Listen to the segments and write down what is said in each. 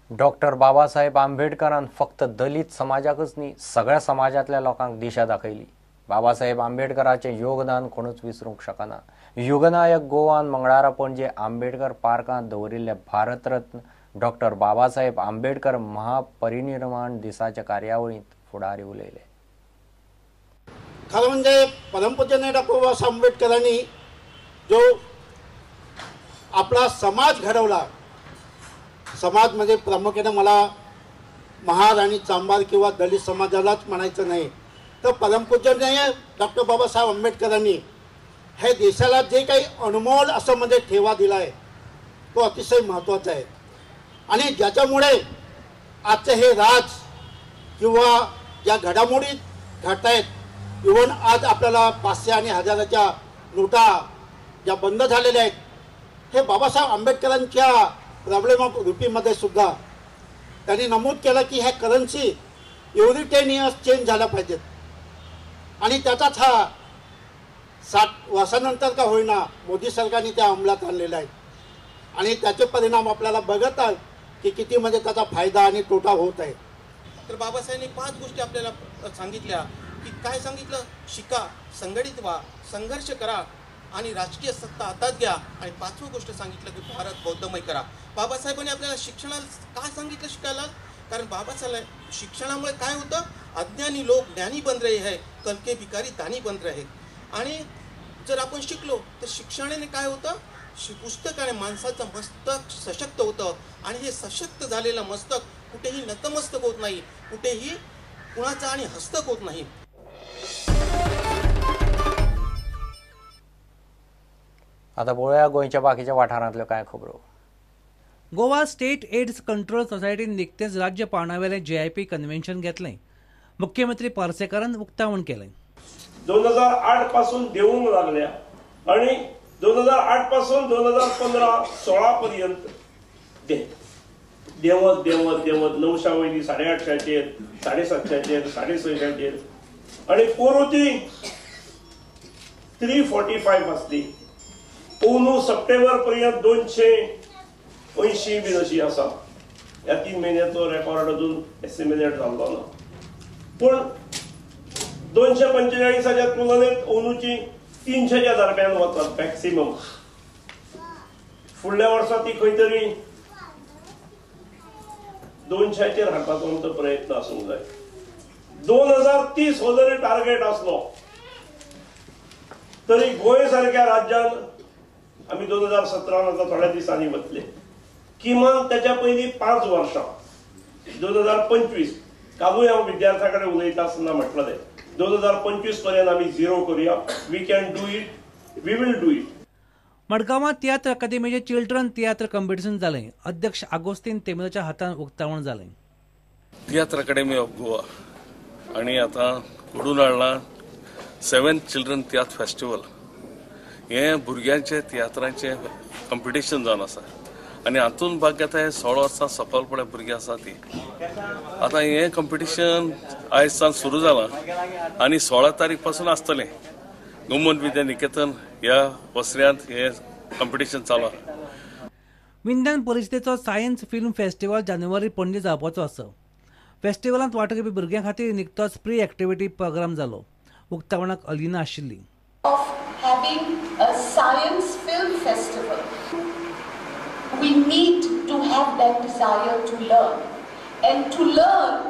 Doctor Babasaheb आंबेडकरान फक्त दलित समाजाकच न्ही सगळ्या समाजांतल्या लोकांक दिशा दाखयली। बाबासाहेब आंबेडकराचें योगदान कोणूच विसरूंक शकना। युगनायक गोवान मंगळारा पणजे आंबेडकर पार्कांत दवरिल्ले भारतरत्न डॉक्टर बाबासाहेब आंबेडकर महापरिनिर्वाण दिसाच्या कार्यावळींत फुडारी उलयले। खरं म्हणजे परमपूजनीय डॉक्टर बाबासाहेब आंबेडकरांनी जो आपला समाज घडवला, समाज म्हणजे प्रामुख्याने मला महार आणि चांभार किंवा दलित समाजालाच म्हणायचं नाही, तर परमपूजनीय डॉक्टर बाबासाहेब आंबेडकरांनी हे देशाला जे काही अनमोल असं म्हणजे ठेवा दिला आहे तो अतिशय महत्त्वाचा आहे। आणि ज्याच्यामुळे आजचे हे राज किंवा ज्या घडामोडी घडत आहेत, इव्हन आज आपल्याला 500 आणि 1000च्या नोटा ज्या बंद झालेल्या आहेत, हे बाबासाहेब आंबेडकरांच्या प्रॉब्लेम ऑफ रुपीमध्ये सुद्धा त्यांनी नमूद केलं की ह्या करन्सी एव्हरी 10 इयर्स चेंज झाल्या पाहिजेत। आणि त्याचाच हा 60 वर्षानंतर का होईना मोदी सरकारने त्या अंमलात आणलेला आहे आणि त्याचे परिणाम आपल्याला बघत आहे की किती म्हणजे त्याचा फायदा आणि तोटा होत आहे। तर बाबासाहेबांनी 5 गोष्टी आपल्याला सांगितल्या की काय सांगितलं, शिका, संघटित व्हा, संघर्ष करा आणि राजकीय सत्ता हातात घ्या, आणि 5वी गोष्ट सांगितलं की भारत बौद्धमय करा। बाबासाहेबांनी आपल्याला शिक्षणाला काय सांगितलं शिकायला, कारण बाबासाहेब शिक्षणामुळे काय होतं, अज्ञानी लोक ज्ञानी बन रहे हैं, कल के भिकारी दानी बन रहे हैं। आणि जर आपण शिकलो तर शिक्षणाने काय होतं, पुस्तकाने माणसाचं मस्तक सशक्त होतं आणि हे सशक्त झालेलं मस्तक कुठेही नतमस्तक होत नाही, कुठेही कुणाचा आणि हस्तक होत नाही। आता पळोवया गोंयच्या बाकीच्या वाठारांतल्यो कांय खबरो। गोवा स्टेट एड्स कंट्रोल सोसायटीन निकतेच राज्य पावंड्यावेलें JIP convention घेतलें। मुख्यमंत्री पार्सेकारान उक्तावण केलें। 2008 पासून देवूंक लागल्या आणि 2008 पासून 2015-16 पर्यंत देंवत देंवत देंवत 900 वयली 850चेर, 750चेर, 650चेर आणि पोरूं ती 345 आसली। अंदू सप्टेंबर पर्यंत 280 बीन अशी आसा। ह्या 3 म्हयन्याचो रेकॉर्ड अजून एस्टिमेट जाल्लो ना, पूण 245च्या तुलनेत अंदूची 300च्या दरम्यान वतात मॅक्सिमम। फुडल्या वर्सा ती खंय तरी 200चेर हाडपाचो आमचो प्रयत्न आसूंक जाय। 2030 हो जरी टार्गेट आसलो तरी गोंय सारक्या राज्यान आमी 2017 आतां थोड्या दिसांनी वतले, किमान त्याच्या पयलीं 5 वर्सां 2025, कालूय हांव विद्यार्थ्यां कडेन उलयता आसतना म्हटलें 2025 पर्यंत आमी झिरो करुया। We can do it, we will do it. मडगांवां तियात्र अकादेमीचें चिल्ड्रन तियात्र कॉम्पिटिशन जालें। अध्यक्ष आगोस्तीन तेमिलोच्या हातान उक्तावण जालें। तियात्र अकादेमी ऑफ गोवा आनी आतां घडून हाडलां 7th children तियात्र फेस्टिवल। हें भुरग्यांचें तियात्रांचें कॉम्पिटिशन जावन आसा आनी हातूंत भाग घेता हे 16 वर्सां सकयल पडले भुरगीं आसा ती। आतां हें कॉम्पिटिशन आयज सावन सुरू जालां आनी 16 तारीख पासून आसतलें। गोमंत विद्या निकेतन ह्या वसऱ्यांत हें कॉम्पिटिशन चालू आसा। विज्ञान परिशदेचो सायन्स फिल्म फेस्टिवल जानेवारी पणजे जावपाचो आसा। फेस्टिवलांत वांटो घेवपी भुरग्यां खातीर निकतोच प्री एक्टिविटी प्रोग्राम जालो। उक्तावणाक अलिना आशिल्ली। Having a science film festival, we need to have that desire to learn, and to learn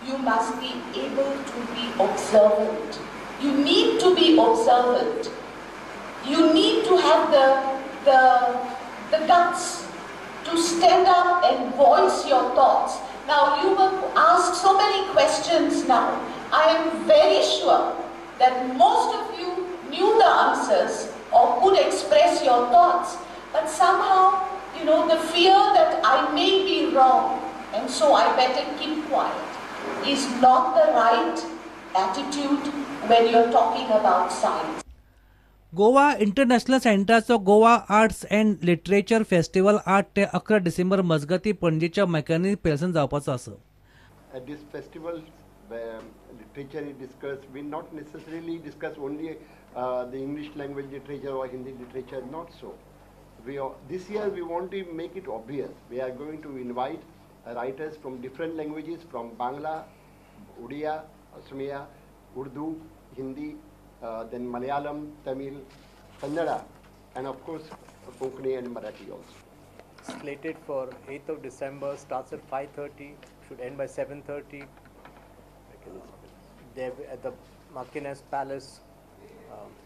you must be able to be observant. You need to be observant. You need to have the guts to stand up and voice your thoughts. Now you were asked so many questions now. I am very sure that most of you knew the answers or could express your thoughts, but somehow, you know, the fear that I may be wrong and so I better keep quiet is not the right attitude when you're talking about science. Goa international सेंटराचो Goa arts and literature festival 8 ते 11 डिसेंबर मजगती पणजेच्या mechanic पॅलेसान जावपाचो आसा। At this festival, literature is discussed. We not necessarily discuss only the English language literature or Hindi literature, not so. This year we want to make it obvious. We are going to invite writers from different languages, from Bangla, Odia, Asamiya, Urdu, Hindi, then Malayalam, Tamil, Kannada, and of course Konkani and Marathi also. Slated for 8th of December, starts at 5:30, should end by 7:30. There at the Marquinez Palace.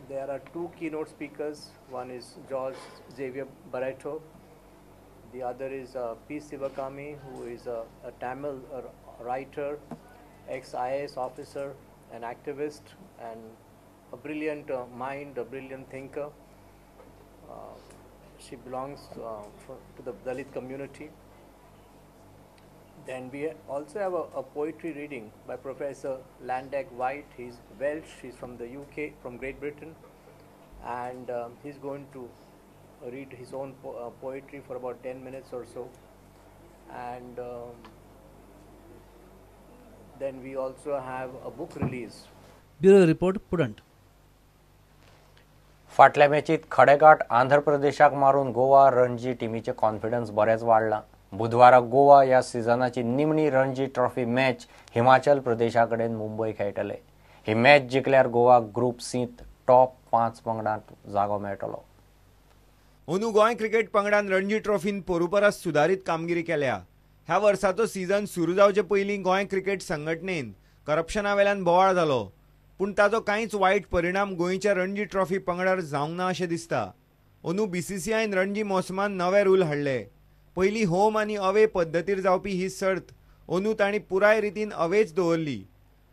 There are two keynote speakers. One is George Xavier Barreto. The other is P. Sivakami, who is a Tamil writer, ex-IAS officer, an activist, and a brilliant mind, a brilliant thinker. She belongs to the Dalit community. Then we also have a poetry reading by Professor Landek White. He's Welsh, he's from the UK, from Great Britain, and he's going to read his own poetry for about 10 minutes or so. And then we also have a book release. Bureau Report, Prudent. फाटल्या मॅचीत खडेगाठ आंध्र प्रदेशाक मारून Goa Ranji टिमीचे confidence बरेंच वाडला. बुधवारा गोवा ह्या सिजनाची निमणी Ranji trophy match Himachal प्रदेशा कडेन मुंबय खेळटले. ही मॅच जिखल्यार गोवा ग्रुप सींत टॉप 5 पंगडांत जागो मेळटलो. अंदू गोंय क्रिकेट पंगडान रणजी ट्रॉफीन पोरूपरस सुदारीत कामगिरी केल्या. ह्या वर्साचो सीझन सुरू जावचे पयलीं गोंय क्रिकेट संघटनेन करप्शना वेल्यान बोवाळ जालो, पूण ताचो कांयच वायट परिणाम गोंयच्या रणजी ट्रॉफी पंगडार जावंक ना अशें दिसता. अंदू बीसीसीआयन रणजी मोसमान नवे रूल हाडले. पयलीं होम आनी अवे पद्दतीर जावपी ही सर्त अंदू तांणी पुराय रितीन अवेच दवरली.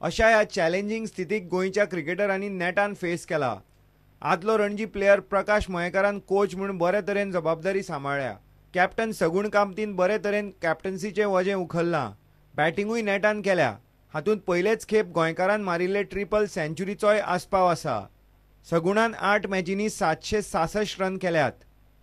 अशा ह्या चॅलेंजींग स्थितीक गोंयच्या क्रिकेटरांनी नेटान फेस केला. आदलो रणजी प्लेयर प्रकाश मयेकारान कोच म्हूण बरे तरेन जबाबदारी सांबाळ्ळ्या. कॅप्टन सगुण कामतीन बरे तरेन कॅप्टन्सीचें वजें उखल्लां. बॅटिंगूय नेटान केल्या. हातूंत पयलेच खेप गोंयकारान मारिल्ले ट्रिपल सेंच्युरीचोय आस्पाव आसा. सगुणान 8 मॅचींनी 766 रन केल्यात.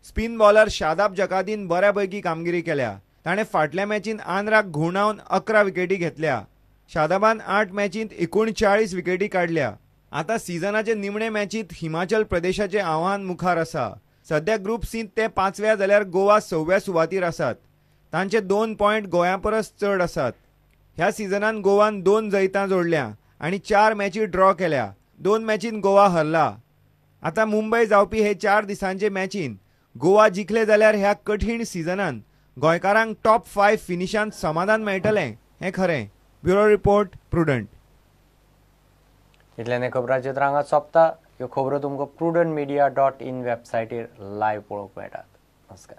स्पिन बॉलर शादाब जकादीन बऱ्यापैकी कामगिरी केल्या. ताणें फाटल्या मॅचीन आंध्राक घुंवडावन 11 विकेटी घेतल्या. शादाबान 8 मॅचींत 39 विकेटी काडल्या. आतां सिजनाचे निमणे मॅचींत हिमाचल प्रदेशाचें आव्हान मुखार आसा. सद्या ग्रुप सींत ते 5व्या जाल्यार गोवा 6व्या सुवातीर आसात. तांचे 2 पॉयंट गोंया परस चड आसात. ह्या सिजनान गोवान 2 जैतां जोडल्या आनी 4 मॅची ड्रॉ केल्या. 2 मॅचीन गोवा हरला. आतां मुंबय जावपी हे 4 दिसांचे मॅचीन गोवा जिखले जाल्यार ह्या कठीण सिजनान गोंयकारांक टॉप 5 फिनिशांत समाधान मेळटलें हें खरें. Bureau report, Prudent. इतल्यान खबरांचेर हांगा सोंपता. ह्यो खबरो तुमकां prudentmedia.in वेबसायटीर लायव्ह पळोवंक मेळटात. नमस्कार.